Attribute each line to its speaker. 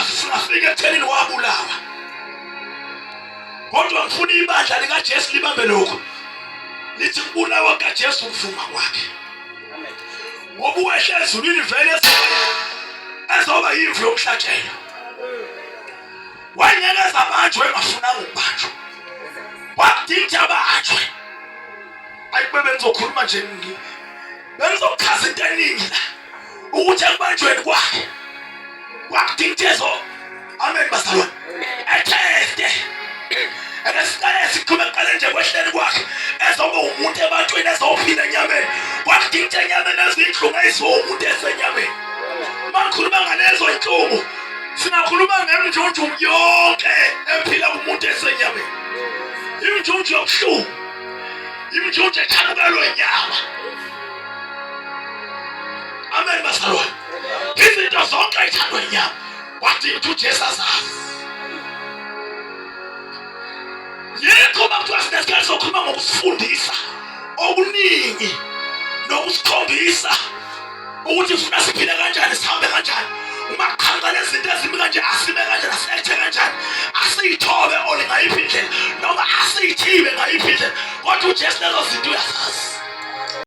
Speaker 1: Singafika ekuthenini wabulawa. Kodwa ngifuna ibandla likaJesu libambe lokho. Lithi kubulawa kaJesu ukuvuma kwakhe. Ngoba uwehle ezulwini vele ezoba yimvu yomhlatshelo. Wayengeke ezabanjwe engafunanga ukubanjwa. Wakudinga abanjwe. Ayikube bengizokhuluma nje bengizochaza into eningi la ukuthi ekubanjweni kwakhe kwakudinga ezo amen bazalwane etheste ake siqale siqhube kuqale nje kwehleni kwakhe ezoba umuntu ebantwini ezophila enyameni kwakudinga enyameni ezinhlungu eziwo umuntu esenyameni uma ngikhuluma ngalezo inhlungu singakhuluma ngemjunju yonke ephila kumuntu esenyameni imjunju yobuhlungu imjunju echamukelwe inyama amen bazalwane izinto zonke ithandwa inyama wathi ukuthi uJesu azazi yikho uma kuthiwa sinesikhathi sokukhuluma ngokusifundisa okuningi nokusikhombisa ukuthi funa siphile kanjani sihambe kanjani uma kuqhamuka lezinto ezimbi kanje asime kanjani asethe kanjani asiyithobe or ngayiphi indlela noma asiyithibe ngayiphi indlela kodwa uJesu lezo zinto uyazazi.